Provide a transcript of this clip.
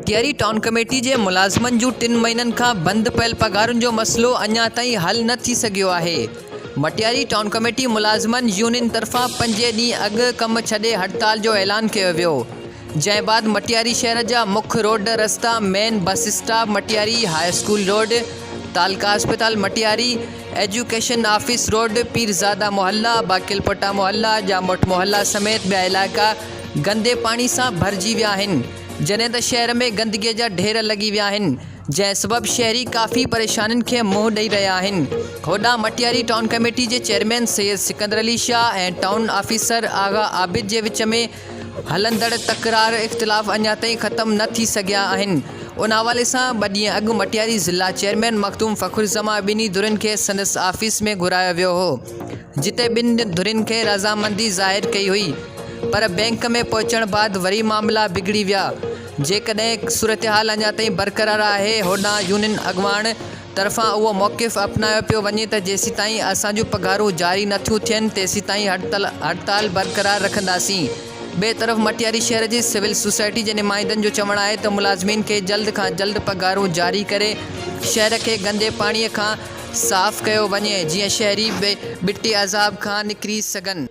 Matiari town committee جي ملازمن جون ٽن مهينن کان بند پيل پگهارن جو مسئلو اڃا تائين حل نه ٿي سگهيو آهي. مٽياري ٽائون ڪميٽي ملازمن يونين طرفان پنجين ڏينهن اڳ ڪم ڇڏي هڙتال جو اعلان ڪيو ويو جنهن بعد مٽياري شهر جا مک روڊ رستا main bus stop Matiari high school road تعلقه اسپتال Matiari education office road Pirzada محلا باقلپوٽا محلا ڄاموٽ محلا سميت ٻيا علائقا گندي پاڻي سان ڀرجي ويا آهن جڏهن ته شهر ۾ گندگي جا ڍير لڳي ويا آهن جنهن سبب شهري ڪافي پريشانين کي منهن ڏئي رهيا آهن. هوڏانهن مٽياري ٽائون ڪميٽي جي chairman Syed Sikandar Ali Shah ۽ town officer Agha Abid جي وچ ۾ هلندڙ تڪرار اختلاف اڃا تائين ختم نه ٿي سگهيا آهن. ان حوالي سان ٻه ڏينهن اڳ مٽياري ضلع چيئرمين مخدوم فخر الزمان ٻنهي ڌرين کي سندس آفيس ۾ گهرايو ويو هو جتي ٻن ڌرين کي رضامندي ظاهر ڪئي هئي پر بئنڪ ۾ پهچڻ بعد وري معاملا بگڙي ويا. جيڪڏهن صورتحال اڃا تائين برقرار آهي، هوڏانهن يونين اڳواڻ طرفان اهو موقف اپنايو پيو وڃي ته جيسيتائين اسان جون پگهارون جاري نه ٿيون ٿين تيسيتائين هڙتال برقرار رکنداسين. ٻئي طرف مٽياري شهر جي سول سوسائٽي جي نمائندن جو چوڻ آهي ته ملازمين کي جلد کان جلد پگهارون جاري ڪري شهر کي گندي پاڻي کان صاف ڪيو وڃي جيئن شهري ٻٽي عذاب کان نڪري سگهن.